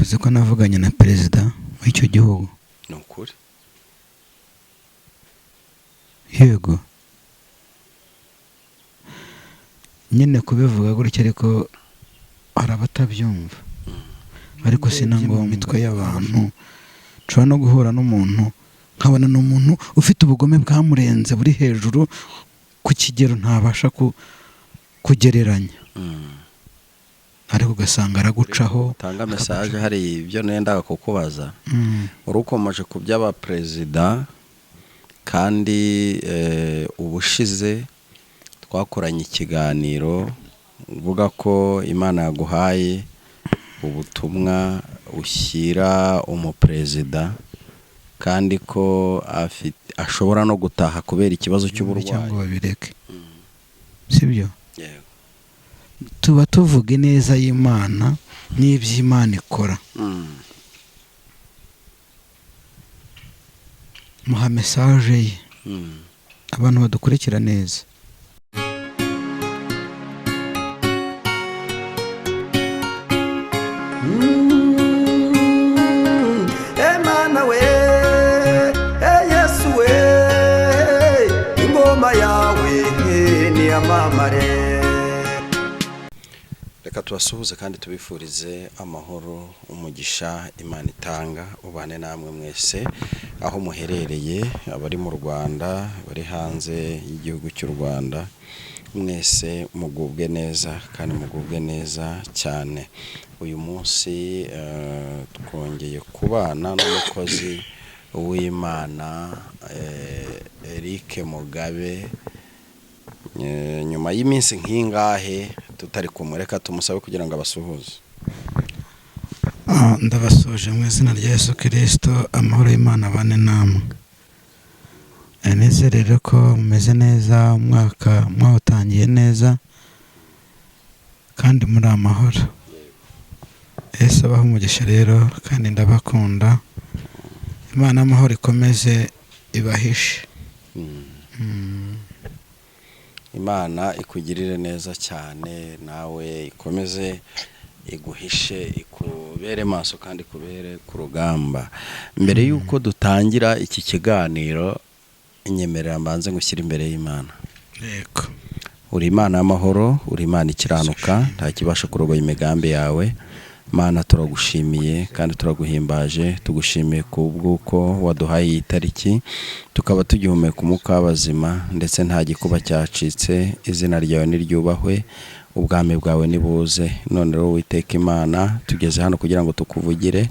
Uzi ko navuganye na perezida w'icyo gihugu? Ni ukuri? Yego nyine kubivuga gutya, ariko hari abatabyumva, ariko si na ngombwa. Imitwe y'abantu, nshobora no guhura n'umuntu nkabona ni umuntu ufite ubugome bwamurenze, buri hejuru ku kigero ntabasha kugereranya, ariko ugasanga aragucaho. Tanga message. Hari ibyo nenda kukubaza. Urukomeje ku by'abaperezida kandi ubushize twakoranye ikiganiro uvuga ko Imana yaguhaye ubutumwa ushyira umuperezida, kandi ko ashobora no gutaha kubera ikibazo cy'uburwayi. Cyangwa babireke, sibyo? Yego. Tuba tuvuga ineza y'Imana n'iby'Imana ikora. Muha message ye. Abantu badukurikira neza. Emana we, e Yesu we, ingoma yawe niyamamare. Reka tubasuhuze kandi tubifurize amahoro, umugisha Imana itanga ubane namwe mwese aho muherereye, abari mu Rwanda, abari hanze y'igihugu cy'u Rwanda, mwese mugubwe neza kandi mugubwe neza cyane. Uyu munsi twongeye kubana n'umukozi w'Imana Eric Mugabe. Nyuma y'iminsi nk'ingahe tutari kumwe, reka tumusabe kugira ngo abasuhuze. Ndabasuhuje mu izina rya Yesu Kirisito, amahoro y'Imana abane namwe. Nizere rero ko mumeze neza, umwaka mwawutangiye neza kandi muri amahoro. Yesu abahe umugisha rero, kandi ndabakunda. Imana y'amahoro ikomeze ibahishe. Imana ikugirire neza cyane, nawe ikomeze iguhishe, ikubere maso kandi ikubere ku rugamba. Mbere y'uko dutangira iki kiganiro, nyemerera mbanze ngushyire imbere y'Imana. Yego. Uri Imana y'amahoro, uri Imana ikiranuka, nta kibasha kurogoya imigambi yawe. Mana, turagushimiye kandi turaguhimbaje, tugushimiye ku bw'uko waduhaye iyi tariki tukaba tugihumeka umwuka w'abazima, ndetse nta gikuba cyacitse. Izina ryawe niryubahwe, ubwami bwawe nibuze. None rero Uwiteka Imana, tugeze hano kugira ngo tukuvugire,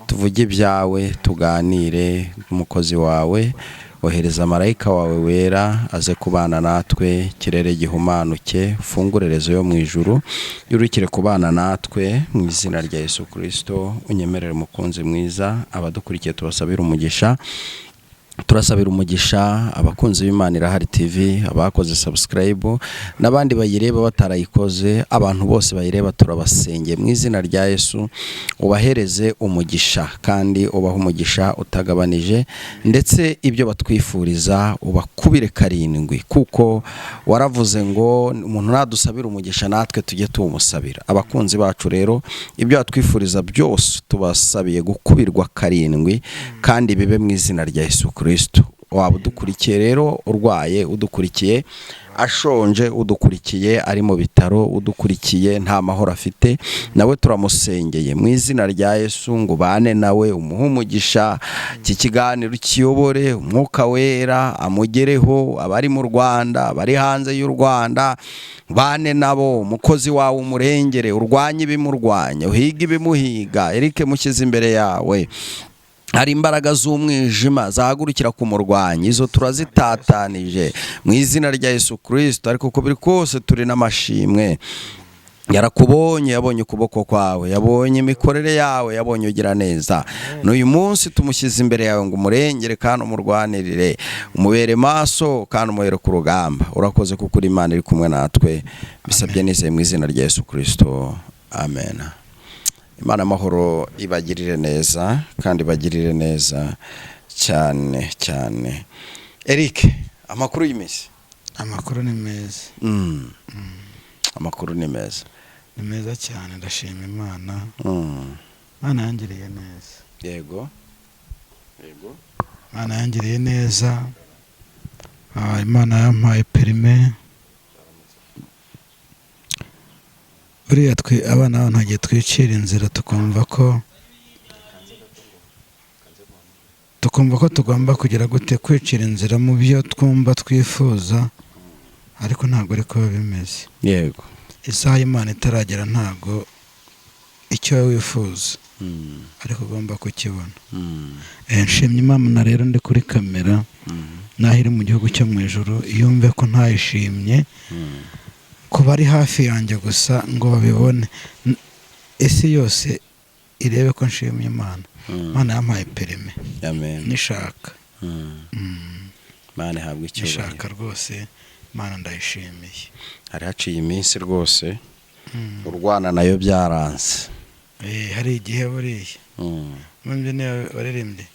tuvuge ibyawe, tuganire n'umukozi wawe. Ohereza marayika wawe wera aze kubana natwe, ikirere gihumanuke, ufungure rezo yo mu ijuru, yurukire kubana natwe mu izina rya Yesu Kristo. Unyemerere umukunzi mwiza, abadukurikiye tubasabire umugisha. Turasabira umugisha abakunzi b'Imana Irahari TV, abakoze subscribe n'abandi bayireba batarayikoze, abantu bose bayireba turabasengeye mu izina rya Yesu, ubahereze umugisha kandi ubahe umugisha utagabanije, ndetse ibyo batwifuriza ubakubire karindwi, kuko waravuze ngo umuntu nadusabira umugisha natwe tujye tuwumusabira. Abakunzi bacu rero, ibyo batwifuriza byose tubasabiye gukubirwa karindwi, kandi bibe mu izina rya Yesu Kristo. Waba udukurikiye rero urwaye, udukurikiye ashonje, udukurikiye ari mu bitaro, udukurikiye nta mahoro afite, nawe turamusengeye mu izina rya Yesu ngo ubane nawe, umuhe umugisha, iki kiganiro kiyobore umwuka wera amugereho, abari mu Rwanda, abari hanze y'u Rwanda, bane nabo, umukozi wawe umurengere, urwanye ibimurwanya, uhige ibimuhiga. Eric mushyize imbere yawe. Hari imbaraga z'umwijima zahagurukira kumurwanya, izo turazitatanije mu izina rya Yesu Kristo. Ariko uko biri kose turi n'amashimwe, yarakubonye, yabonye ukuboko kwawe, yabonye imikorere yawe, yabonye ugira neza. N'uyu munsi tumushyize imbere yawe ngo umurengere kandi umurwanirire, umubere maso kandi umuhere ku rugamba. Urakoze kuko uri Imana iri kumwe natwe. Bisabye nizeye mu izina rya Yesu Kristo, amen. Imana amahoro ibagirire neza kandi ibagirire neza cyane cyane. Eric, amakuru y'iminsi? Amakuru ni meza. Amakuru ni meza. Ni meza cyane, ndashima Imana. Imana yangiriye neza. Yego, yego. Imana yangiriye neza. Imana yampaye perime. Buriya twe abana b'abantu hagiye twicira inzira, tukumva ko tugomba kugira gute, kwicira inzira mu byo twumva twifuza, ariko ntabwo ariko biba bimeze. Yego. Isaha y'Imana itaragera ntabwo icyo wowe wifuza ariko ugomba kukibona. Nshimye Imana rero ndi kuri kamera, naho iri mu gihugu cyo mu ijuru, yumve ko ntayishimye ku bari hafi yanjye gusa ngo babibone, isi yose irebe ko nshimye Imana. Imana yampaye perime. Amen. Nishaka. Imana ihabwe icyubahiro. Nishaka rwose, Imana ndayishimiye. Hari haciye iminsi rwose urwana nayo byaranze. Hari igihe buriya mubyo niyo waririmbye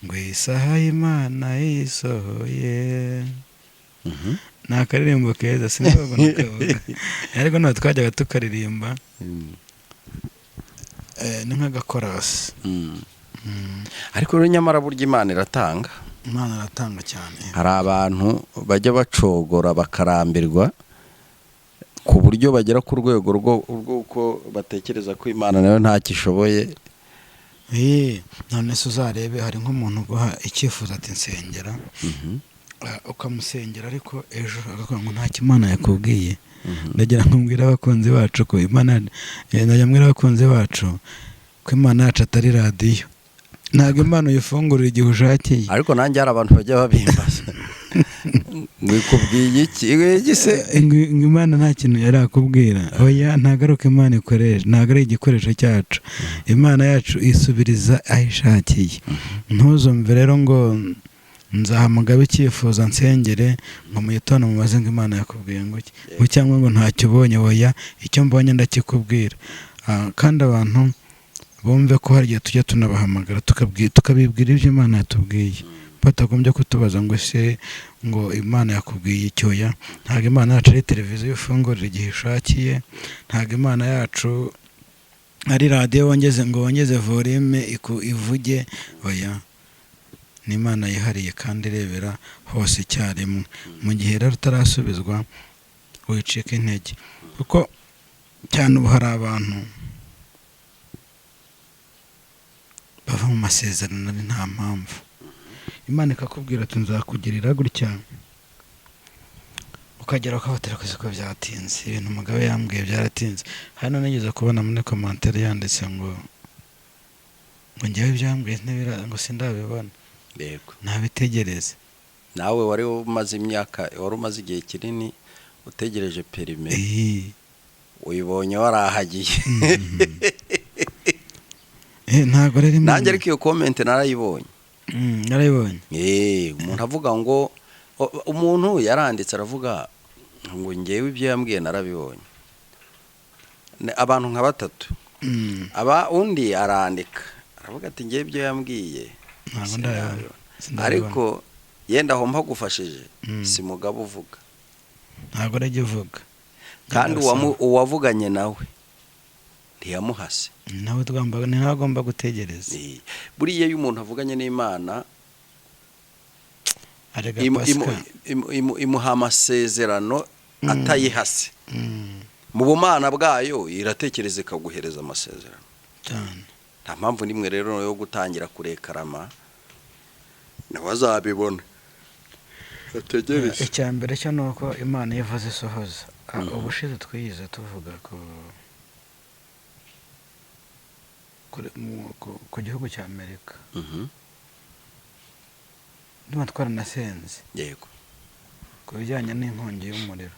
ngo isaha y'Imana yisohoye. Ni akaririmbo keza, sinabwo nakavuga, ariko ntabwo twajyaga tukaririmba. Ni nk'agakorasi. Ariko rero nyamara burya Imana iratanga. Imana iratanga cyane. Hari abantu bajya bacogora bakarambirwa ku buryo bagera ku rwego rw'uko batekereza ko Imana nayo ntakishoboye. None se uzarebe, hari nk'umuntu uguha icyifuzo ati nsengera, ukamusengera, ariko ejo akakubwira ngo ntacyo Imana yakubwiye. Ndagira ngo mbwire abakunzi bacu ko Imana, ndagira mbwire abakunzi bacu ko Imana yacu atari radiyo. Ntabwo Imana uyifungurira igihe ushakiye. Ariko nanjye hari abantu bajya babimbaza ngo ikubwiye iki? Iki se? Ngo Imana nta kintu yari akubwira. Oya, ntabwo ari uko Imana ikoresha, ntabwo ari igikoresho cyacu. Imana yacu isubiriza aho ishakiye. Ntuzumve rero ngo nzaha Mugabe icyifuzo nsengere, ngo mu gitondo mubaze ngo Imana yakubwiye ngo iki, ngo cyangwa ngo ntacyo ubonye. Oya, icyo mbonye ndakikubwira. Kandi abantu bumve ko hari igihe tujya tunabahamagara tukabibwira ibyo Imana yatubwiye, batagombye kutubaza ngo ese ngo Imana yakubwiye icyo. Oya, ntabwo Imana yacu ari televiziyo ifungurira igihe ishakiye, ntabwo Imana yacu ari radiyo wongeze ngo wongeze volume ivuge. Oya, ni Imana yihariye kandi irebera hose icyarimwe. Mu gihe rero utarasubizwa wicika intege, kuko cyane ubu hari abantu bava mu masezerano ari nta mpamvu. Imana ikakubwira ati nzakugirira gutya, ukagera ukabatera ku isoko byatinze. Ibintu Mugabe yambwiye byaratinze. Hano nigeze kubona muri commentaire yanditse ngo njyewe ibyambwiye ngo sindabibona. Yego. Ntabitegereze. Nawe wari umaze imyaka, wari umaze igihe kinini utegereje perime, uyibonye warahagiye. Ntabwo rero Imana. Nanjye ariko iyo comment narayibonye. Narayibonye. Umuntu avuga ngo umuntu yaranditse aravuga ngo njyewe ibyo yambwiye narabibonye. Abantu nka batatu. Aba undi arandika aravuga ati njyewe ibyo yambwiye ntabwo ndabibona. Ariko yenda aho mpagufashije si Mugabe uvuga. Ntabwo arajya uvuga. Kandi uwavuganye nawe ntiyamuhase. Nawe ni nawe agomba gutegereza. Buriya iyo umuntu avuganye n'Imana Arega Pascal. imuha amasezerano atayihase. Mu bumana bwayo iratekereza ikaguhereza amasezerano. Cyane. Nta mpamvu n'imwe rero yo gutangira kurekarama, nawe azabibona. Ategereze. Icya mbere cyo ni uko Imana iyo ivuze isohoza. Ubushize twiyize tuvuga ku gihugu cya Amerika. Ndumva twaranasenze. Yego. Ku bijyanye n'inkongi y'umuriro.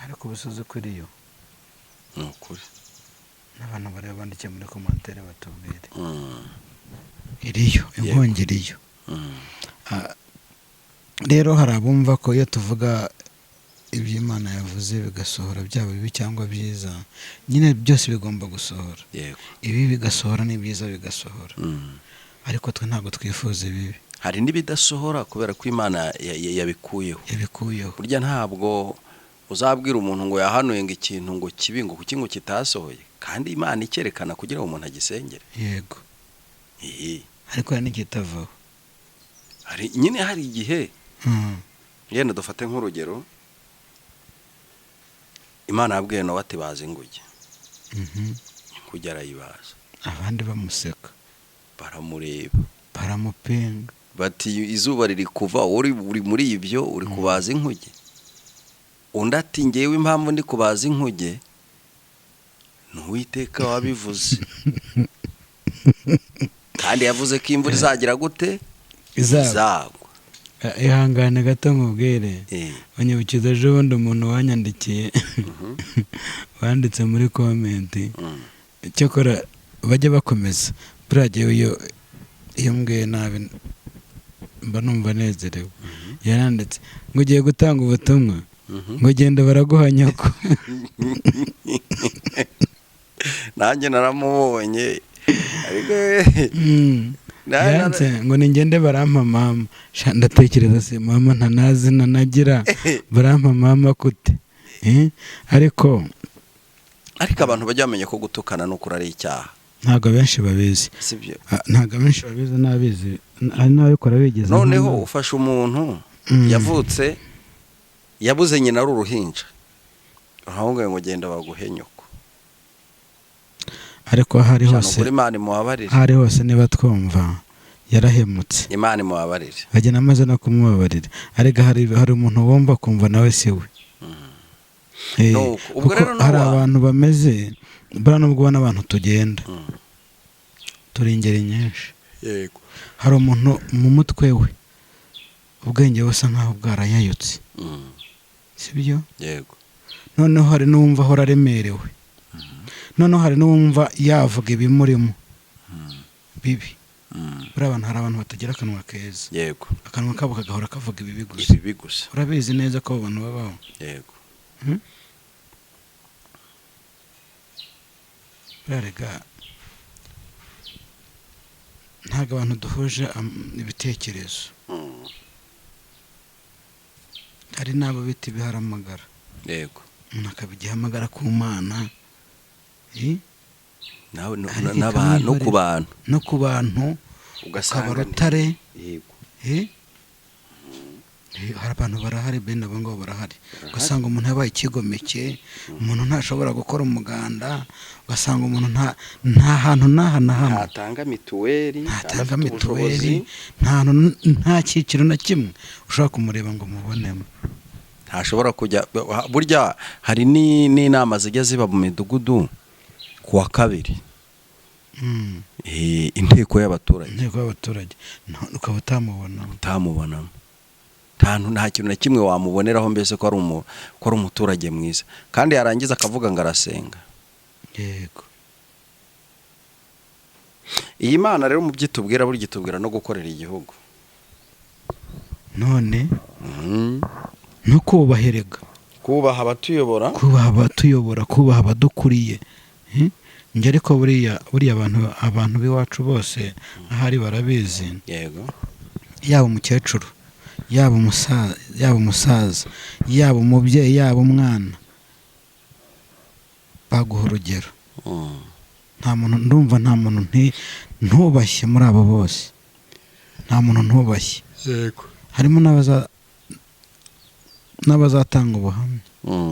Ariko ubusozi kuri yo. Ni ukuri. N'abantu bari bandikiye muri commentaire batubwire. Iriyo, inkongi iriyo. Rero hari abumva ko iyo tuvuga ibyo Imana yavuze bigasohora, byaba bibi cyangwa byiza, nyine byose bigomba gusohora. Yego. Ibi bigasohora n'ibyiza bigasohora. Ariko twe ntabwo twifuza ibibi. Hari n'ibidasohora kubera ko Imana yabikuyeho. Yabikuyeho. Burya ntabwo Uzabwira umuntu ngo yahanuye ngo ikintu ngo kibi, ngo kuki ngo kitasohoye, kandi Imana icyerekana kugira ngo umuntu agisengere. Yego. Ehe. Ariko hari n'ikitavaho. Hari nyine, hari igihe, yenda dufate nk'urugero, Imana yabwiye Nowa ati baza inguge. Inguge arayibaza. Abandi bamuseka. Baramureba. Baramupinga. Bati izuba riri kuva, uri muri ibyo uri kubaza inkuge. Undi ati ngewe impamvu ndi kubaza inkuge ni Uwiteka wabivuze, kandi yavuze ko imvura izagira gute? Izagwa. Izagwa. Ihangane gato nkubwire. Wanyibukiza ejo bundi umuntu wanyandikiye, wanditse muri comment. Cyakora bajya bakomeza, buriya jyewe iyo mbwiye nabi mba numva nezerewe. Yaranditse ngo ugiye gutanga ubutumwa, ngo genda baraguha nyoko. Nanjye naramubonye, ariko Yaranditse ngo ningende barampa mama. Sha, ndatekereza se mama ntanazi ntanagira, barampa mama gute? Ariko Ariko abantu bajya bamenya ko gutukana no kuri ari icyaha. Ntabwo benshi babizi. Sibyo? Ntabwo benshi babizi, n'abizi hari n'ababikora bigeze Noneho nkana. ufashe umuntu yavutse yabuze nyina ari uruhinja, uramubwira ngo genda baguhe nyoko. Ariko aho ari Cyane hose, ukuri, Imana imubabarire. aho ari hose niba twumva yarahemutse. Imana imubabarire. Agenda amaze no kumubabarira, ariko hari umuntu wumva akumva nawe si we. Nuko, ubwo Kuko rero hari Nowa- abantu bameze buriya, nubwo ubona abantu tugenda turi ingeri nyinshi. Hari umuntu mu mutwe we ubwenge busa nkaho bwarayayutse, sibyo? Yego. Noneho hari n'uwumva ahora aremerewe, noneho hari n'uwumva yavuga ibimurimo bibi. Buriya abantu, hari abantu batagira akanwa keza. Akanwa kabo kagahora kavuga ibibi gusa. Ibibi gusa. Urabizi neza ko abo bantu babaho. Yego. Buriya rega ntabwo abantu duhuje ibitekerezo. Hari n'abo bita ibiharamagara. Umuntu akabigihamagara ku Mana. Nawe Ariko n'abantu, no ku ikamwihorera. bantu. No ku bantu Ugasanga ukaba rutare. Yego. Hari abantu barahari, bene abo ngabo barahari. Ugasanga umuntu yabaye ikigomeke, umuntu ntashobora gukora umuganda, ugasanga umuntu nta hantu n'aha na hamwe Ntatanga mituweli. Ntatanga Adafite mituweli. ubushobozi. Nta hantu, nta cyiciro na kimwe ushobora kumureba ngo umubonemo. Ntashobora kujya. Burya hari n'inama zijya ziba mu midugudu ku wa kabiri. Inteko y'abaturage. Inteko y'abaturage, ukaba utamubona. Utamubonamo, nta kintu na kimwe wamuboneraho mbese ko ari umuturage mwiza, kandi yarangiza akavuga ngo arasenga. Iyi Mana rero mu byo itubwira, burya itubwira no gukorera igihugu. None no kubaha erega. Kubaha abatuyobora. Kubaha abatuyobora, kubaha abadukuriye. Njye ariko buriya abantu b'iwacu bose ahari barabizi. Yaba umukecuru, yaba umusaza, yaba umubyeyi, yaba umwana, baguha urugero. Nta muntu, ndumva nta muntu ntubashye muri abo bose, nta muntu ntubashye. Harimo n'abazatanga ubuhamya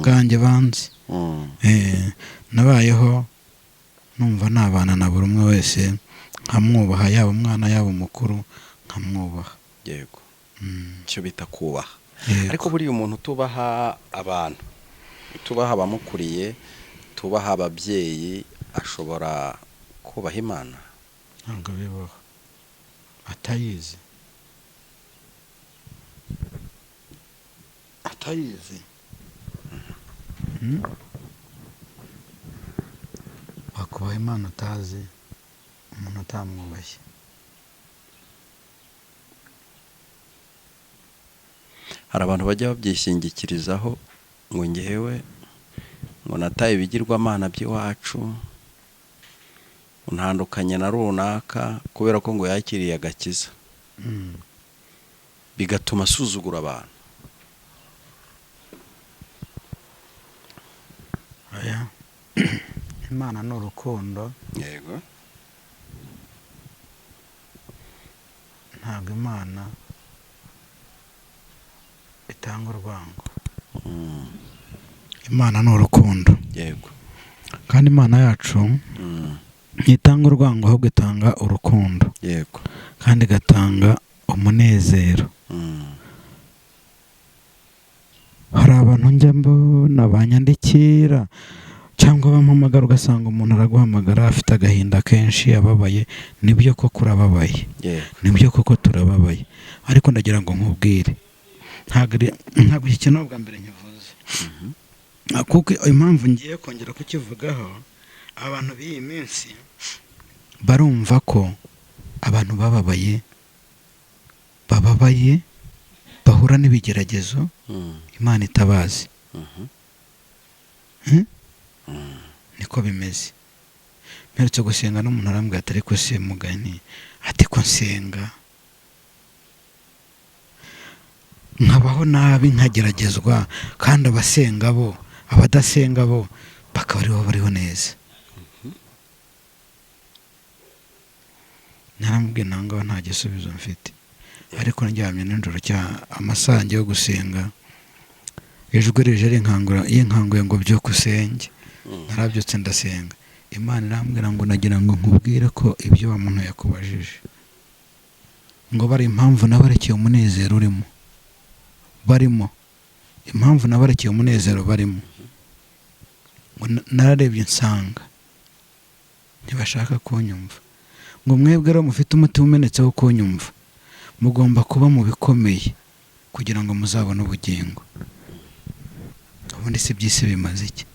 bwanjye banzi. Nabayeho numva nabana na buri umwe wese nkamwubaha, yaba umwana, yaba umukuru, nkamwubaha. Icyo bita kubaha. Yego. Ariko buriya umuntu utubaha abantu, utubaha abamukuriye, tubaha ababyeyi, ashobora kubaha Imana? Ntabwo bibaho atayizi, atayizi. Wakubaha Imana utazi, umuntu utamwubashye? Hari abantu bajya babyishingikirizaho ngo ngewe ngo nataye ibigirwamana by'iwacu, ntandukanye na runaka kubera ko ngo yakiriye agakiza, bigatuma asuzugura abantu. Oya. Imana ni urukundo. Yego. Ntabwo Imana itanga urwango. Imana ni urukundo. Yego. Kandi Imana yacu ntitanga urwango, ahubwo itanga urukundo. Yego. Kandi igatanga umunezero. Hari abantu njya mbona banyandikira cyangwa bampamagara, ugasanga umuntu araguhamagara afite agahinda kenshi, ababaye. Nibyo koko urababaye. Yego. Nibyo koko turababaye, ariko ndagira ngo nkubwire, ntabwo iki kintu bwa mbere nkivuze, kuko impamvu ngiye kongera kukivugaho, abantu b'iyi minsi barumva ko abantu bababaye bahura n'ibigeragezo Imana itabazi. Niko bimeze. Mperutse gusenga n'umuntu arambwira ati ariko se mugani, ati ko nsenga nkabaho nabi nkageragezwa, kandi abasenga bo abadasenga bo bakaba aribo bariho neza. Naramubwiye ntangaho nta gisubizo mfite, ariko ndyamye nijoro cya amasaha yo gusenga, ijwi rije rinkanguye ngo byuka usenge. Narabyutse ndasenga, Imana irambwira ngo nagira ngo nkubwire ko ibyo wa muntu yakubajije ngo bari impamvu nabarekeye umunezero urimo, barimo impamvu nabarekeye umunezero barimo, ngo nararebye nsanga ntibashaka kunyumva, ngo mwebwe rero mufite umutima umenetse wo kunyumva, mugomba kuba mu bikomeye kugira ngo muzabone ubugingo. Ubundi si iby'isi bimaze iki?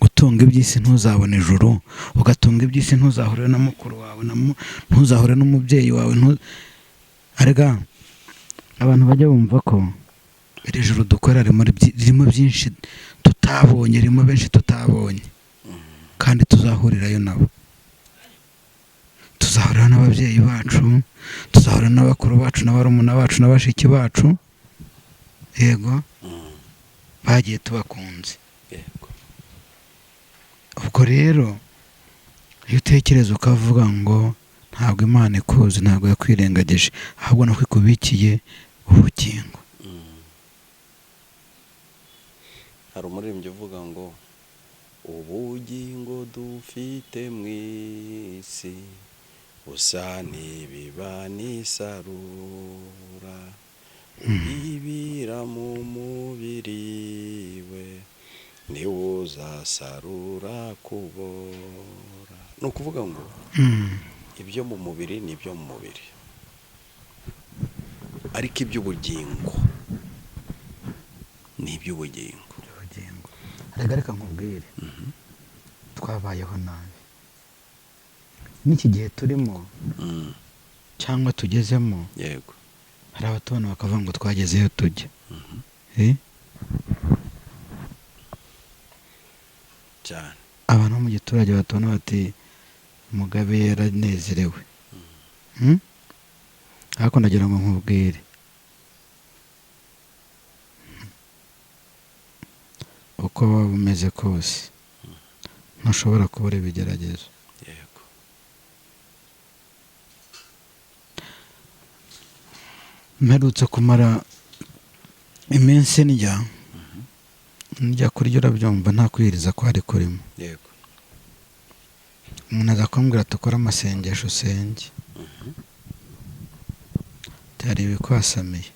Gutunga iby'isi ntuzabone ijuru, ugatunga iby'isi ntuzahure na mukuru wawe, ntuzahure n'umubyeyi wawe. Arega abantu bajya bumva ko iri juru dukora ririmo byinshi tutabonye, ririmo benshi tutabonye, kandi tuzahurirayo nabo. Tuzahurira n'ababyeyi bacu, tuzahurira n'abakuru bacu, n'abarumuna bacu, n'abashiki bacu. Yego, bagiye tubakunze. Ubwo rero iyo utekereza ukavuga ngo ntabwo Imana ikuzi, ntabwo yakwirengagije, ahubwo nuko ikubikiye ubugingo. Hari umuririmbyi uvuga ngo ubugingo dufite mu isi busa n'ibiba n'isarura, ibibira mu mubiri we niwo uzasarura kubora. Ni ukuvuga ngo ibyo mu mubiri ni ibyo mu mubiri, ariko iby'ubugingo ni iby'ubugingo. Reka nkubwire, twabayeho nabi n'iki gihe turimo cyangwa tugezemo. Yego. Hari abatubona bakavuga ngo twagezeyo tujya. Cyane. Abantu bo mu giturage batubona bati Mugabe yaranezerewe. Ariko ndagira ngo nkubwire, uko waba umeze kose ntushobora kubura ibigeragezo. Yego. Mperutse kumara iminsi ndya kurya, urabyumva, nta kwiriza kwari kurimo. Yego. Umuntu aza kumbwira ati ukore amasengesho usenge, byari ibikwasamiye.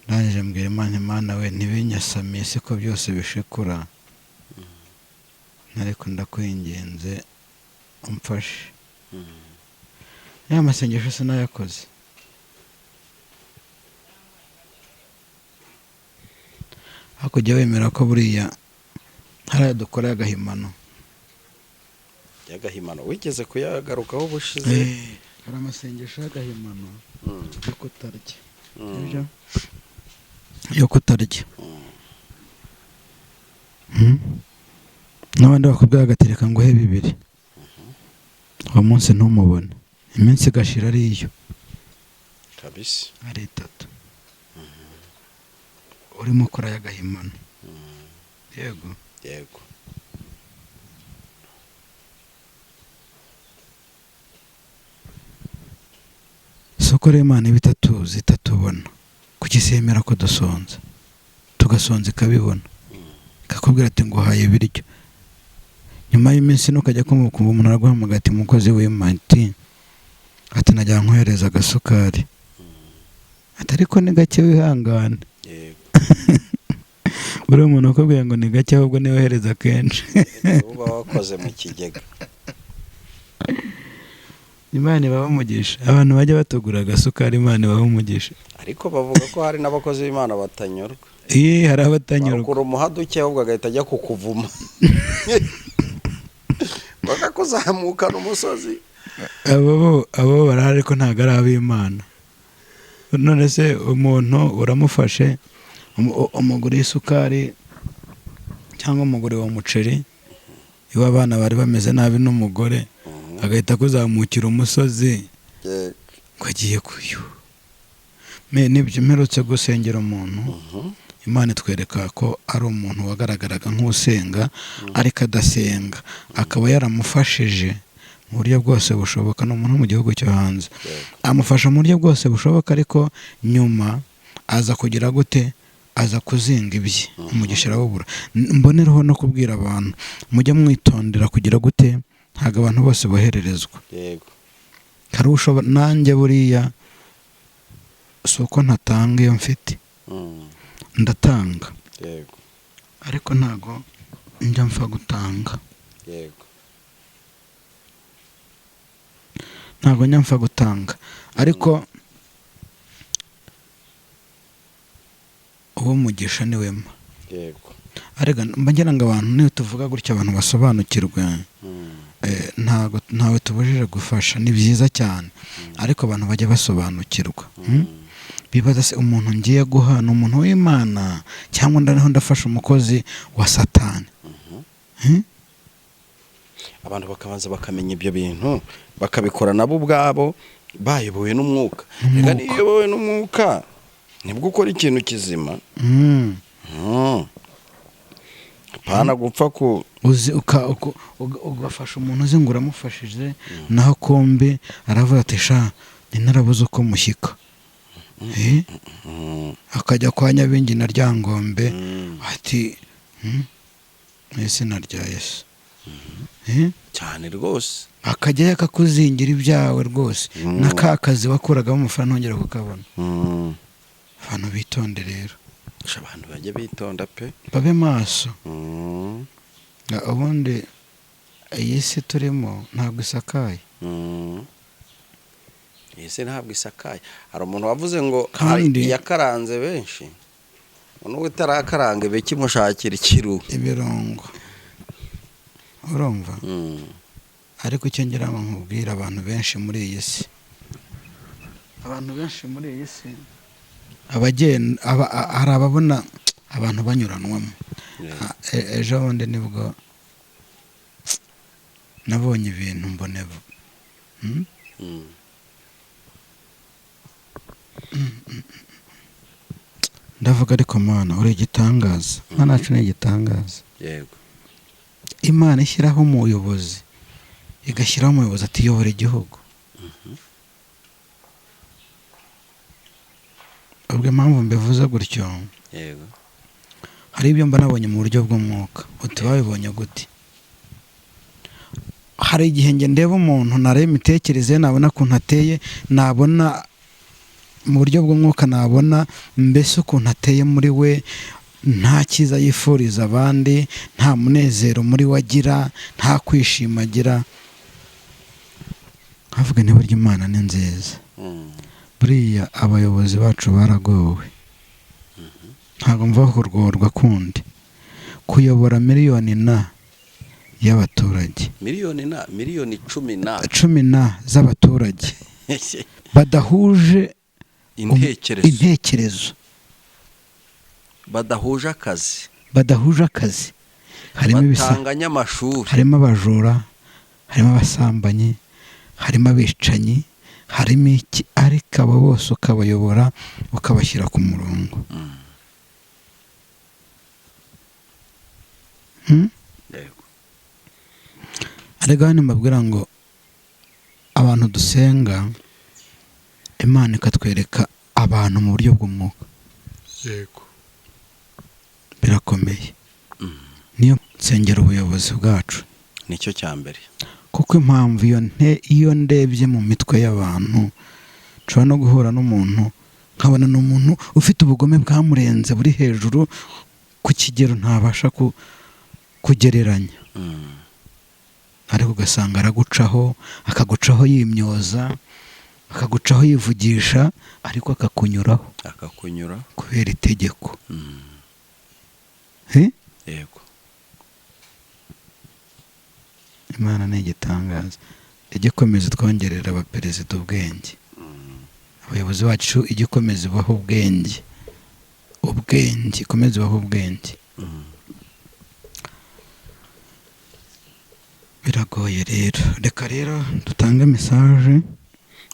Ndangije mbwira Imana, Imana we ntibinyasamiye siko byose bishikura, ariko ndakwinginze umfashe. Ya masengesho sinayakoze. Hakurya wemera ko buriya hari ayo dukora y'agahimano. Y'agahimano wigeze kuyagarukaho ubushize. Hari amasengesho y'agahimano yo kutarya. Ibyo yo kutarya. N'abandi bakubwira agatereka ngo he bibiri, uwo munsi ntumubone, iminsi igashira ari iyo kabisa, ari itatu. Urimo ukora y'agahimano. Yego. Yego. Soko rero Imana iba itatuzi, itatubona. Kuki se yemera ko dusonza? Tugasonza ikabibona, ikakubwira ati nguhaye ibiryo. Nyuma y'iminsi nukajya kumva umuntu araguhamagara ati mukozi w'Imana, ati najya nkohereza agasukari, ati ariko ni gake wihangane. Yego. Buriya umuntu ukubwiye ngo ni gake ahubwo niwohereza kenshi. Uba wakoze mu kigega. Imana ibahe umugisha. Abantu bajya batugura agasukari, Imana ibahe umugisha. Ariko bavuga ko hari n'abakozi b'Imana batanyurwa. Iyo hari abatanyurwa. Bakura umuhaduke ahubwo agahita ajya kukuvuma. Bakakuzamukana umusozi. Abo barahari ariko ntabwo ari ab'Imana. None se umuntu uramufashe umuguriye isukari cyangwa umuguriye uwo muceri, iwe abana bari bameze nabi n'umugore, agahita akuzamukira umusozi ngo agiye kuyu. Nibyo mperutse gusengera umuntu, Imana itwereka ko ari umuntu wagaragaraga nk'usenga ariko adasenga, akaba yaramufashije mu buryo bwose bushoboka. Ni umuntu wo mu gihugu cyo hanze, amufasha mu buryo bwose bushoboka, ariko nyuma aza kugira gute? Aza kuzinga ibye, umugisha arawubura. Mbonereho no kubwira abantu, mujye mwitondera kugira gute, ntabwo abantu bose bohererezwa. Yego. Hari ushobora, nanjye buriya si uko ntatanga iyo mfite, ndatanga. Yego. Ariko ntago njya mfa gutanga. Yego. Ntago njya mfa gutanga, ariko uwo mugisha ni wema. Yego. Arega mba ngira ngo abantu niyo tuvuga gutya abantu basobanukirwe. Ntago ntawe tubujije gufasha, ni byiza cyane, ariko abantu bajya basobanukirwa. Bibaza se umuntu ngiye guha ni umuntu w'Imana cyangwa ndariho ndafasha umukozi wa Satani? Abantu bakabanza bakamenya ibyo bintu, bakabikora nabo ubwabo bayobowe n'umwuka. Reka niyo uyobowe n'umwuka nibwo ukora ikintu kizima. Apana gupfa ku uzi ugafasha umuntu uzi ngo uramufashije, naho kombe aravuga ati sha ni narabuze uko mushyika. Akajya kwa Nyabingi na Ryangombe ati izina rya Yesu. Cyane rwose. Akajya akakuzingira ibyawe rwose, na ka kazi wakuragamo amafaranga ntongera kukabona. Abantu bitonde rero. Abantu bajye bitonda pe, babe maso. Ubundi iyi si turimo ntabwo isakaye. Iyi si ntabwo isakaye. Hari umuntu wavuze ngo kandi yakaranze benshi, n'uwo itarakaranga ibe kimushakira ikiru ibirungo. Urumva? Ariko icyo ngira ngo nkubwire, abantu benshi muri iyi si, abantu benshi muri iyi si abagenda hari ababona abantu banyuranwamo. Ejo bundi nibwo nabonye ibintu mboneva. Ndavuga ariko Mana uri igitangaza. Mana yacu ni igitangaza. Yego. Imana ishyiraho umuyobozi, igashyiraho umuyobozi atiyobora igihugu. Ubwo impamvu mbivuze gutyo, yego, hari ibyo mba nabonye mu buryo bw'umwuka. Uti babibonye gute? Hari igihe nge ndeba umuntu nareba imitekerereze, nabona ukuntu ateye, nabona mu buryo bw'umwuka, nabona mbese ukuntu ateye muri we, nta cyiza yifuriza abandi, nta munezero muri we agira, nta kwishima agira. Nkavuga nti burya Imana ni nziza. Buriya abayobozi bacu baragowe. Ntabwo mva kurworwa kundi kuyobora miliyoni na y'abaturage, miliyoni na miliyoni 10 na z'abaturage badahuje intekerezo, badahuje akazi, harimo batanganya amashuri, harimo abajura, harimo abasambanyi, harimo abicanyi, harimo iki, ariko abo bose ukabayobora ukabashyira ku murongo. Yego. Ariko hano mbabwira ngo abantu dusenga Imana ikatwereka abantu mu buryo bw'umwuka. Yego. Birakomeye. Niyo nsengera ubuyobozi bwacu. Nicyo cya mbere. Kuko impamvu iyo ndebye mu mitwe y'abantu nshobora no guhura n'umuntu nkabona ni umuntu ufite ubugome bwamurenze buri hejuru ku kigero ntabasha kugereranya. Ariko ugasanga aragucaho, akagucaho yimyoza, akagucaho yivugisha, ariko akakunyuraho. Akakunyura kubera itegeko. Yego. Imana ni igitangaza. Ijye ikomeza twongerera abaperezida ubwenge. Abayobozi bacu ijye ikomeza ibaha ubwenge. Ubwenge, ikomeza ibaha ubwenge. Biragoye rero. Reka rero dutange message.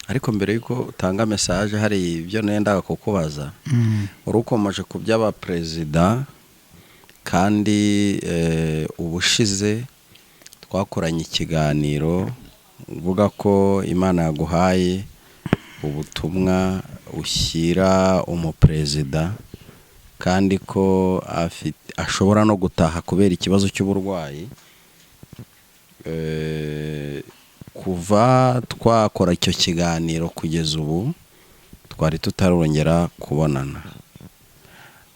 Ariko mbere yuko utanga message hari ibyo nenda kukubaza. Urukomeje ku by'abaperezida kandi ubushize twakoranye ikiganiro uvuga ko Imana yaguhaye ubutumwa ushyira umuperezida kandi ko ashobora no gutaha kubera ikibazo cy'uburwayi. Kuva twakora icyo kiganiro kugeza ubu twari tutarongera kubonana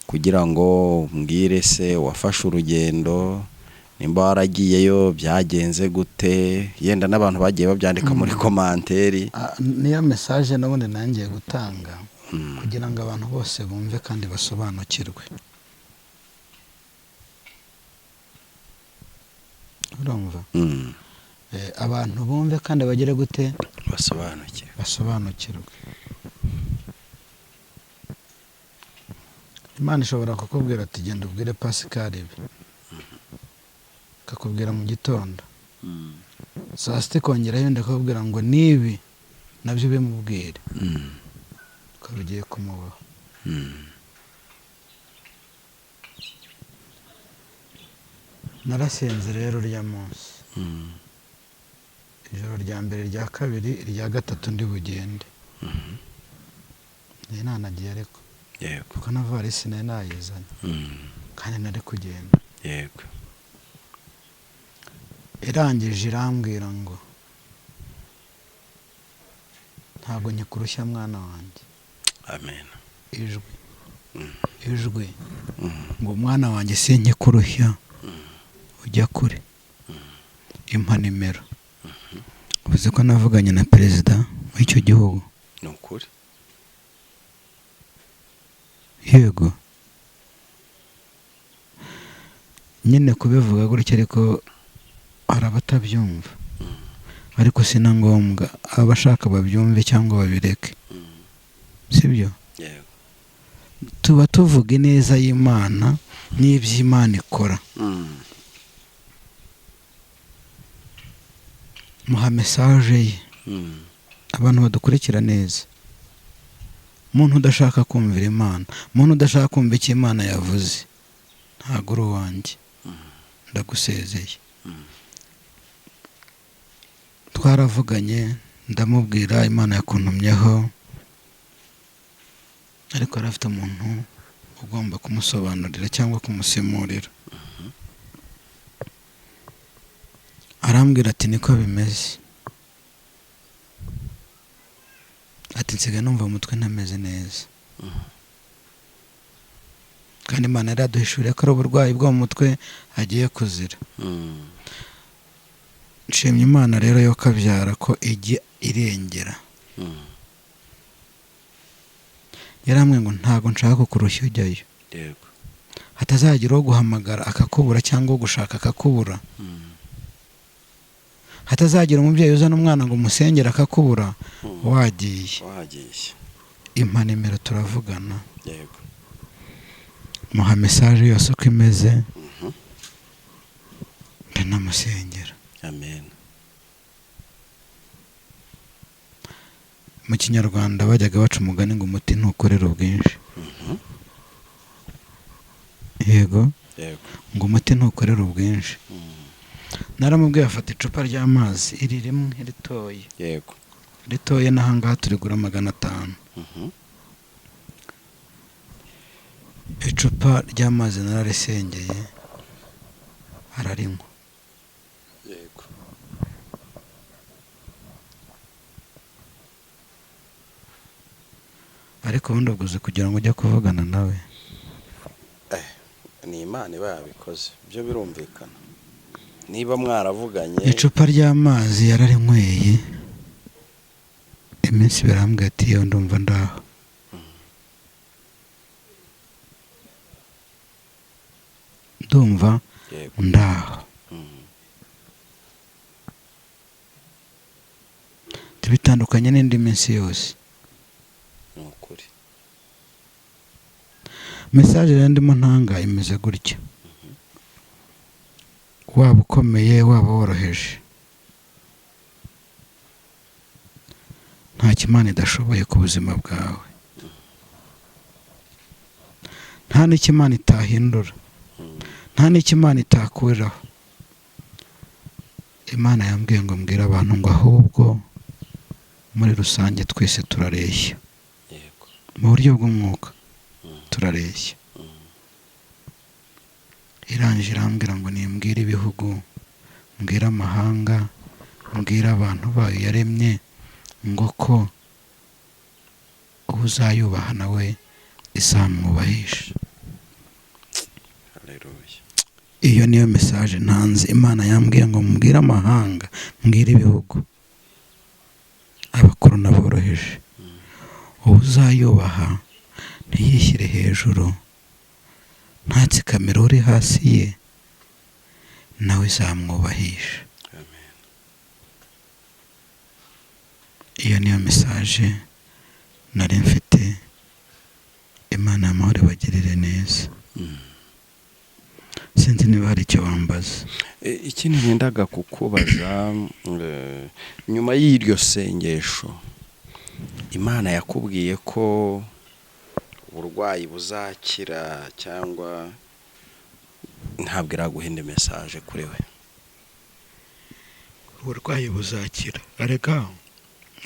kugira ngo umbwire se wafashe urugendo, nimba waragiyeyo byagenze gute, yenda n'abantu bagiye babyandika muri komanteri. Niyo message nabundi nangiye gutanga kugira ngo abantu bose bumve kandi basobanukirwe. Urumva? Abantu bumve kandi bagere gute? Basobanukirwe. Imana ishobora kukubwira ati genda ubwire Pascal ibi. Kakubwira mu gitondo. Saa sita ikongera yenda akakubwira ngo nibi nabyo bimubwire. Ukaba ugiye kumubaho. Narasenze rero urya munsi. Ijoro rya mbere, rya kabiri, irya gatatu ndi bugende. Nari nanagiye ariko. Yego. Kuko na varisi nari nayizanye. Kandi nari kugenda. Yego. Irangije irambwira ngo ntabwo nkikurushya mwana wanjye. Amen. Ijwi. Ijwi. Ngo mwana wanjye sinkikurushya. Ujya kure. Impa nimero. Uvuze ko navuganye na perezida w'icyo gihugu. Ni ukuri. Yego. Nyine kubivuga gutya ariko hari abatabyumva. Ariko si na ngombwa abashaka babyumve cyangwa babireke. Sibyo? Yego. Tuba tuvuga ineza y'Imana n'iby'Imana ikora. Muha message ye. Abantu badukurikira neza. Umuntu udashaka kumvira Imana, umuntu udashaka kumva icyo Imana yavuze, ntago uri uwanjye. Ndagusezeye. Twaravuganye ndamubwira Imana yakuntumyeho, ariko yari afite umuntu ugomba kumusobanurira cyangwa kumusemurira. Arambwira ati niko bimeze. Ati nsigaye numva umutwe ntameze neza. Kandi Imana yaraduhishuriye ko ari uburwayi bwo mu mutwe agiye kuzira. Nshimye Imana rero yo kabyara ko ijya irengera. Yarambwiye ngo ntago nshaka kukurushya ujyayo. Yego. Hatazagira uwo guhamagara akakubura cyangwa gushaka akakubura. Hatazagira umubyeyi uzana umwana ngo umusengere akakubura. Wagiye. Impa nimero turavugana. Yego. Muha message yose uko imeze. Ndanamusengera. Amen. Mu Kinyarwanda bajyaga baca umugani ngo umuti ntukorera ubwinshi. Yego. Yego. Ngo umuti ntukorera ubwinshi. Naramubwiye afata icupa ry'amazi iri rimwe ritoye. Yego. Ritoye n'ahangaha turigura 500. Icupa ry'amazi nararisengeye ararinywa. Yego. Ariko ubundi ubwo kugira ngo ujye kuvugana nawe Ni Imana iba yabikoze, byo birumvikana niba mwaravuganye. Icupa ry'amazi yararinyweye iminsi birambwira ati iyo ndumva ndaho. Ndumva ndaho. Tubitandukanye n'indi minsi yose. Ni ukuri. Mesaje rero ndimo ntanga imeze gutya. Waba ukomeye waba woroheje, nta Imana idashoboye ku buzima bwawe, nta n'icyo Imana itahindura, nta n'icyo Imana itakuriraho. Imana yambwiye ngo mbwire abantu ngo ahubwo muri rusange twese turareshya. Mu buryo bw'umwuka turareshya. Irangije irambwira ngo nimbwire ibihugu, mbwire amahanga, mbwire abantu bayo yaremye ngo ko uzayubaha nawe izamwubahisha. Haleluya. Iyo niyo mesaje ntanze. Imana yambwiye ngo mbwire amahanga, mbwire ibihugu, abakuru n'aboroheje, uzayubaha ntiyishyire hejuru, ntatsikamire uri hasi ye, nawe izamwubahisha. Amen. Iyo niyo mesaje nari mfite. Imana y'amahoro ibagirire neza. Sinzi niba hari icyo wambaza. Ikindi nendaga kukubaza, nyuma y'iryo sengesho Imana yakubwiye ko uburwayi buzakira cyangwa ntabwo iraguha mesaje kuri we? Uburwayi buzakira. Arega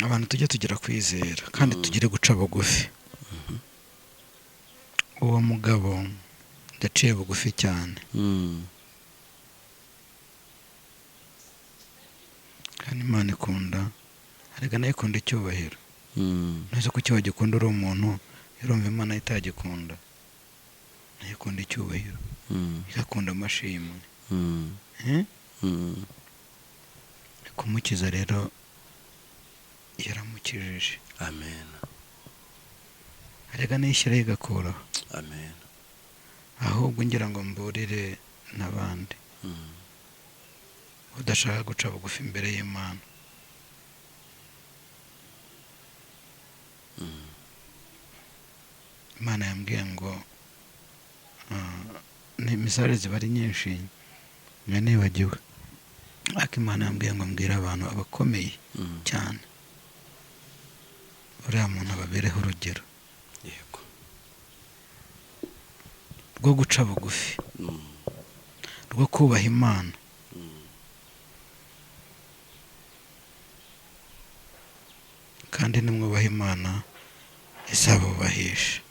abantu tujye tugira kwizera kandi tugire guca bugufi. Uwo mugabo yaciye bugufi cyane. Kandi Imana ikunda, arega nayo ikunda icyubahiro. Ntuzi ko icyo wagikunda uri umuntu, urumva Imana itagikunda. Nayo ikunda icyubahiro, igakunda amashimwe. Kumukiza rero yaramukijije. Amen. Arega nayishyiraho igakuraho. Amen. Ahubwo ngira ngo mburire n'abandi udashaka guca bugufi imbere y'Imana. Imana yambwiye ngo ni misare ziba ari nyinshi nka nibagiwe, ariko Imana yambwiye ngo mbwire abantu abakomeye cyane, uriya muntu ababereho urugero. Yego. Rwo guca bugufi, rwo kubaha Imana. Kandi nimwubaha Imana izabubahisha.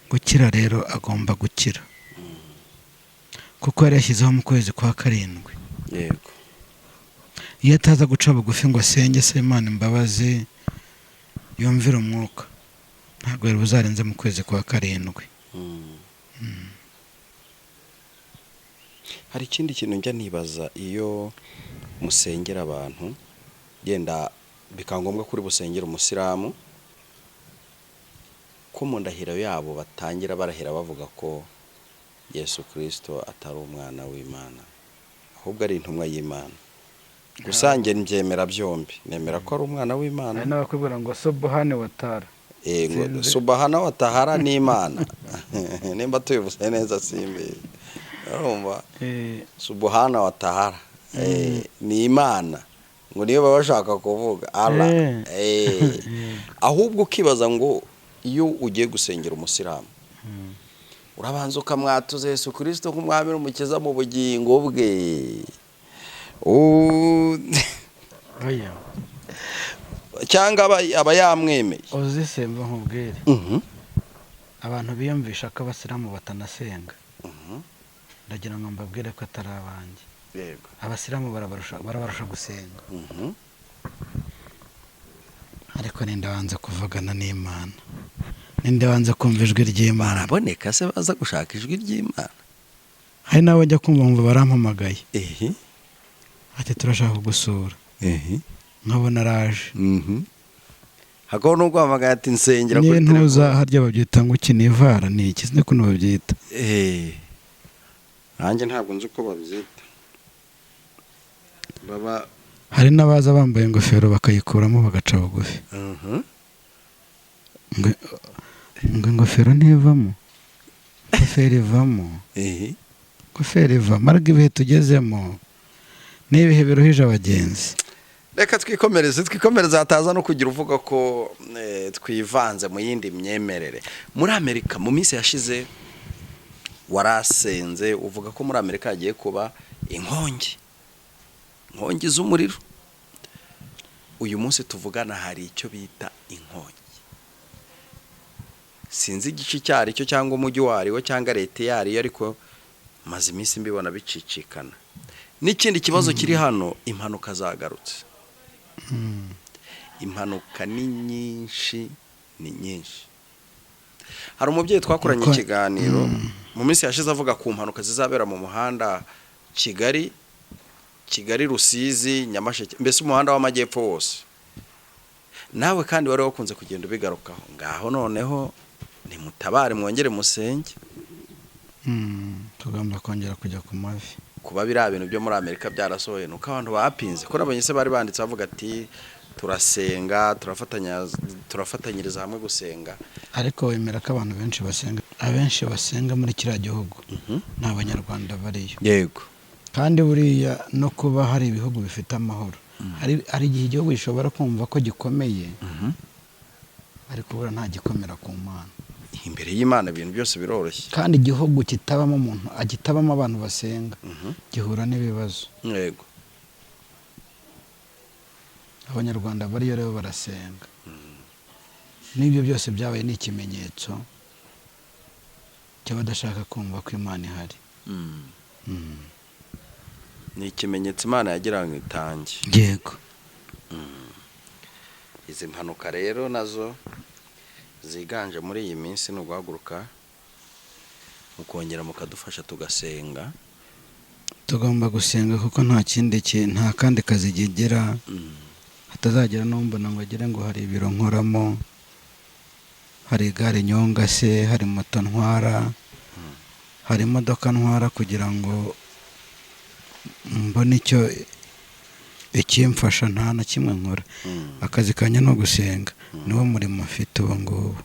Gukira rero agomba gukira, kuko yari yashyizeho mu kwezi kwa 7. Yego. Iyo ataza guca bugufi ngo asenge se Imana imbabazi yumvire umwuka, ntabwo yari buzarenze mu kwezi kwa 7. Hari ikindi kintu njya nibaza iyo musengera abantu, genda bikangombwa kuri busengera umusilamu, ko mu ndahiro yabo batangira barahira bavuga ko Yesu Kristo atari umwana w'Imana ahubwo ari intumwa y'Imana. Gusa njye mbyemera byombi, nemera ko ari umwana w'Imana. Hari n'abakubwira ngo Subhana wa Ta'ala. Subhana wa Ta'ala ni Imana. Nimba tubivuze neza simbi. Urumva? Subhana wa Ta'ala ni Imana. Ngo niyo baba bashaka kuvuga Allah. Ahubwo ukibaza ngo iyo ugiye gusengera umusilamu, Urabanza ukamwatuza Yesu Kirisito nk'umwami n'umukiza mu bugingo bwe, Oya. Cyangwa aba yamwemeye. Uzi se, mva nkubwire, abantu biyumvisha ko abasilamu batanasenga, ndagira ngo mbabwire ko atari abanjye. Abasilamu barabarusha gusenga. Ariko ninde wanze kuvugana n'Imana? Ninde wanze kumva ijwi ry'Imana? Baraboneka se baza gushaka ijwi ry'Imana? Hari n'abo njya kumva nkumva barampamagaye, ati: "Turashaka kugusura." Nkabona araje. Hakaba n'ubwo bahamagaye ati: "Nsengera niyo kuri ntuza telefone." Harya babyita ngo iki? Ni ivara? Ni iki? Sinzi ukuntu babyita. Nanjye ntabwo nzi uko babyita, baba Hari n'abaza bambaye ingofero bakayikuramo bagaca bugufi. Ngo ingofero ntivamo, ingofero ivamo. Ingofero ivamo, ariko ibihe tugezemo ni ibihe biruhije abagenzi. Reka twikomereze, hataza no kugira uvuga ko twivanze mu yindi myemerere. Muri Amerika mu minsi yashize warasenze, uvuga ko muri Amerika hagiye kuba inkongi z'umuriro. Uyu munsi tuvugana hari icyo bita inkongi, sinzi igice icyo ari cyo cyangwa umujyi uwo ari wo cyangwa leta iyo ariyo, ariko maze iminsi mbibona bicicikana. N'ikindi kibazo kiri hano, impanuka zagarutse. Impanuka ni nyinshi, ni nyinshi. Hari umubyeyi twakoranye ikiganiro mu minsi yashize avuga ku mpanuka zizabera mu muhanda Kigali Rusizi, Nyamasheke, mbese umuhanda w'amajyepfo wose. Nawe kandi wari wakunze kugenda ubigarukaho. Ngaho noneho nimutabare, mwongere musenge. Tugomba kongera kujya ku mavi. Kuba biriya bintu byo muri Amerika byarasohoye nuko abantu bapinze ko nabonye se bari banditse bavuga ati: "Turasenga, turafatanya, turafatanyiriza hamwe gusenga." Ariko wemera ko abantu benshi basenga, abenshi basenga muri kiriya gihugu ni Abanyarwanda bariyo. Kandi buriya no kuba hari ibihugu bifite amahoro, hari igihe igihugu gishobora kumva ko gikomeye, ariko buriya nta gikomera ku Mana. Imbere y'Imana ibintu byose biroroshye. Kandi igihugu kitabamo umuntu, kitabamo abantu basenga, gihura n'ibibazo. Abanyarwanda bariyo rero barasenga. N'ibyo byose byabaye ni ikimenyetso cy'abadashaka kumva ko Imana ihari. Ni ikimenyetso Imana yagira ngo itange. Izi mpanuka rero nazo ziganje muri iyi minsi, ni uguhaguruka mukongera mukadufasha tugasenga. Tugomba gusenga kuko nta kindi nta kandi kazi kigira. Hatazagira n'umbona ngo agire ngo hari ibiro nkoramo, hari igare nyonga se, hari moto ntwara, hari imodoka ntwara kugira ngo mbone icyo ikimfasha. Nta na kimwe nkora. Akazi kanjye ni ugusenga, niwo murimo mfite ubu ngubu.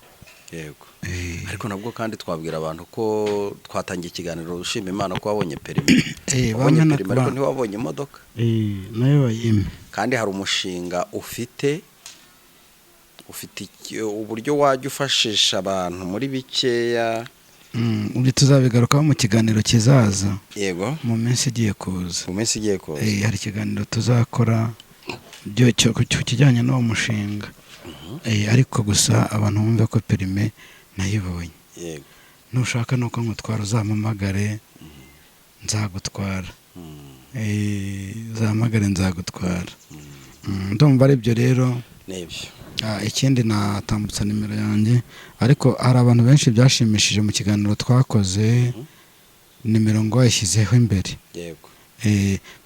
Ariko nabwo kandi twabwira abantu ko twatangiye ikiganiro ushima Imana ko wabonye perimi. Wabonye bamwe na perimi ariko ntiwabonye imodoka. Nayo bayimpe. Kandi hari umushinga ufite uburyo wajya ufashisha abantu muri bikeya. Ubu tuzabigarukaho mu kiganiro kizaza, mu minsi igiye kuza. Mu minsi igiye kuza. Hari ikiganiro tuzakora ku kijyanye n'uwo mushinga. Ariko gusa abantu bumve ko perime nayibonye. Nushaka nuko nkutwara uzampamagare, nzagutwara. Uzampamagare nzagutwara. Ndumva ari byo rero. Nibyo. Ikindi natambutsa nimero yanjye, ariko hari abantu benshi byashimishije mu kiganiro twakoze, nimero ngo wayishyizeho imbere.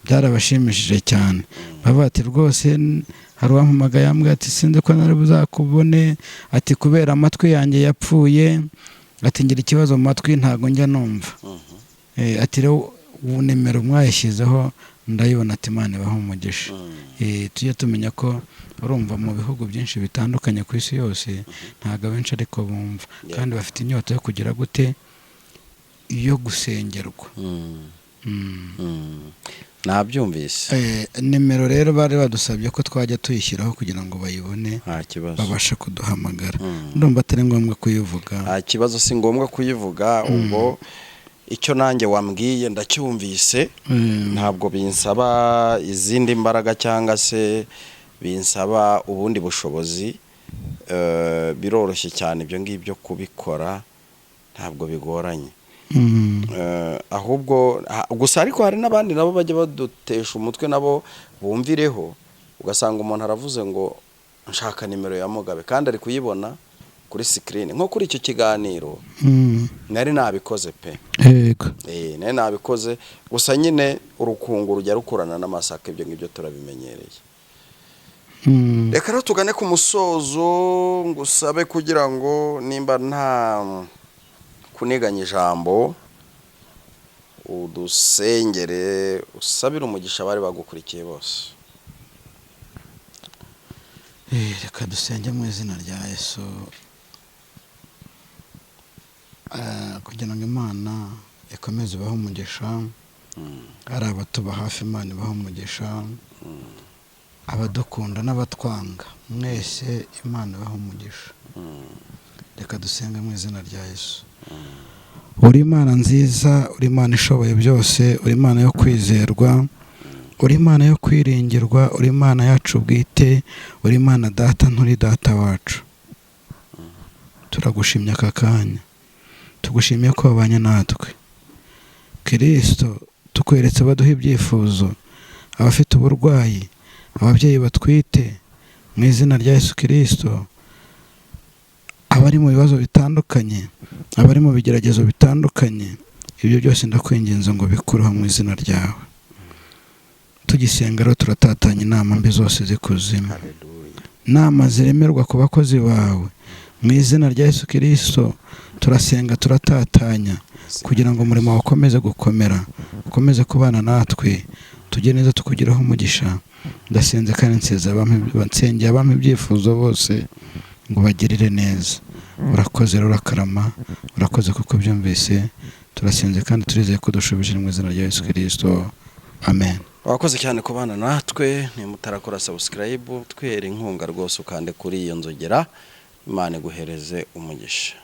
Byarabashimishije cyane, bavuga ati rwose hari uwampamagaye yambwira ati: "Sinzi ko nari buzakubone," ati: "Kubera amatwi yanjye yapfuye," ati: "Ngira ikibazo mu matwi, ntabwo njya numva." Ati: "Rero ubu nimero mwayishyizeho ndayibona," ati: "Imana ibahe umugisha." Tujye tumenya ko urumva mu bihugu byinshi bitandukanye ku isi yose ntabwo abenshi ariko bumva, kandi bafite inyota yo kugira gute? Yo gusengerwa. Nabyumvise. Nimero rero bari badusabye ko twajya tuyishyiraho kugira ngo bayibone, Nta kibazo. babashe kuduhamagara. Ndumva atari ngombwa kuyivuga. Nta kibazo, si ngombwa kuyivuga. Ubwo icyo nanjye wambwiye ndacyumvise. Ntabwo binsaba izindi mbaraga cyangwa se binsaba ubundi bushobozi. Biroroshye cyane ibyo ngibyo kubikora, ntabwo bigoranye. Ahubwo gusa ariko hari n'abandi nabo bajya badutesha umutwe, nabo bumvireho, ugasanga umuntu aravuze ngo nshaka nimero ya Mugabe kandi ari kuyibona kuri screen, nko kuri icyo kiganiro. Nari nabikoze pe. Nari nabikoze, gusa nyine urukungu rujya rukurana n'amasaka, ibyo ngibyo turabimenyereye. Reka rero tugane ku musozo, ngusabe kugira ngo nimba nta kuniganya ijambo, udusengere, usabire umugisha abari bagukurikiye bose. Reka dusenge mu izina rya Yesu, kugira ngo Imana ikomeze ibahe umugisha. Ari abatuba hafi, Imana ibahe umugisha. Abadukunda n'abatwanga mwese, Imana ibahe umugisha. Reka dusenge mu izina rya Yesu. Uri Imana nziza, uri Imana ishoboye byose, uri Imana yo kwizerwa, uri Imana yo kwiringirwa, uri Imana yacu bwite, uri Imana data, nturi data wacu. Turagushimye aka kanya, tugushimiye ko wabanye natwe. Kirisito, tukweretse baduha ibyifuzo, abafite uburwayi, ababyeyi batwite, mu izina rya Yesu Kirisito, abari mu bibazo bitandukanye, abari mu bigeragezo bitandukanye, ibyo byose ndakwinginze ngo bikureho mu izina ryawe. Tugisenga rero, turatatanya inama mbi zose z'ikuzimu, inama ziremerwa ku bakozi bawe. Mu izina rya Yesu Kirisito turasenga, turatatanya kugira ngo umurimo wawe ukomeze gukomera, ukomeze kubana natwe, tujye neza, tukugireho umugisha. Ndasenze kandi nsengeye abampa ibyifuzo bose ngo bagirire neza. Urakoze rero, urakarama, urakoze kuko byumvise. Turasenze kandi turizeye ko dushubije mu izina rya Yesu Kirisito, amen. Wakoze cyane kubana natwe. Niba utarakora subscribe, twere inkunga rwose, ukande kuri iyo nzogera. Imana iguhereze umugisha.